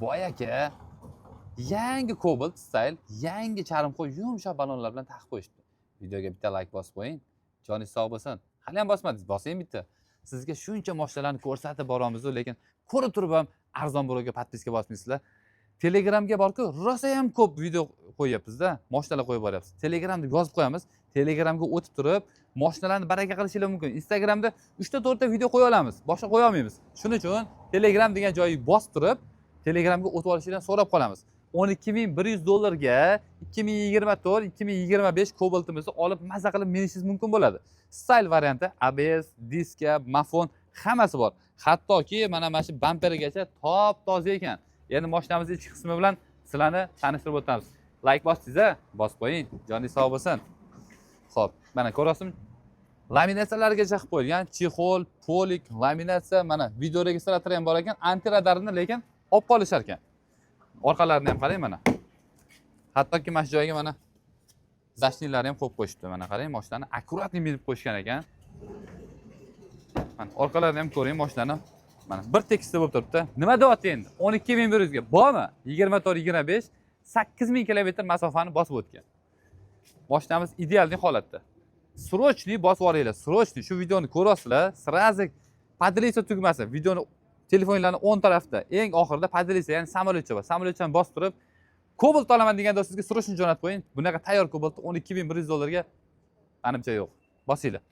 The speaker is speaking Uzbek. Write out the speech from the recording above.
Boy aka yangi Cobalt Style, yangi charm qo'y, yumshoq balonlar bilan taqib qo'yishdi. Videoga bitta layk bosib qo'ying. Joningiz sog' bo'lsin. Hali ham bosmadingiz, bosing bitta. Sizga shuncha mashinalarni ko'rsatib boramiz, lekin ko'rib turib ham arzon birovga подписка bosmaysizlar. Telegramga borku, rosa ham ko'p video qo'yyapmizda, mashinalar qo'yib boryapmiz. Telegram deb yozib qo'yamiz. Telegramga o'tib turib, mashinalarni baraka qilishinglar mumkin. Instagramda 3 ta 4 ta video qo'ya olamiz, boshqa qo'ya olmaymiz. Shuning uchun Telegram degan joyga bosib turib, Telegramga o'tib olishinglarni so'rab qolamiz. 12 100 dollarga 2024, 2025 Cobaltimizni olib, maza qilib minishingiz mumkin bo'ladi. Style varianti, ABS, diska, mafon, hammasi bor. Hattoki mana shu bamperigacha top toza ekan. Endi mashinamizni ichki qismi bilan sizlarni tanishtirib o'tamiz. Layk bosdingiz a? Bosib qo'ying. Joningiz sog' bo'lsin. Xo'p, mana ko'rasizmi? Laminatsiyalargacha qilib qo'yilgan, чехол, полик, laminatsiya, mana video registrator ham bor ekan, antiradarini lekin olib qolishar ekan. Orqalarini ham qarang mana. Hattoki mana shu joyga mana защитник larni ham qo'yib qo'yishibdi. Mana qarang, mashinani аккуратный minib qo'yishgan ekan. Mana orqalarini ham ko'ring mashinani. Mana bir tekisda bo'lib turibdi. Nima deyapti endi? 12 100 ga bormi? 24, 25, 8000 kilometr masofani bosib o'tgan. Mashinamiz идеальный holatda. Срочный bosib yuboringlar, срочный shu videoni ko'ryapsizlar, сразу поделиться tugmasi, videoni telefoninglarni o'ng tarafida, eng oxirida поделиться, ya'ni samolyotcha bor. Samolyotchani bosib turib, Cobalt olaman degan do'stingizga срочно jo'natib qo'ying. Bunaqa tayyor Cobalt 12 100 dollarga, manimcha, yo'q. Bosinglar.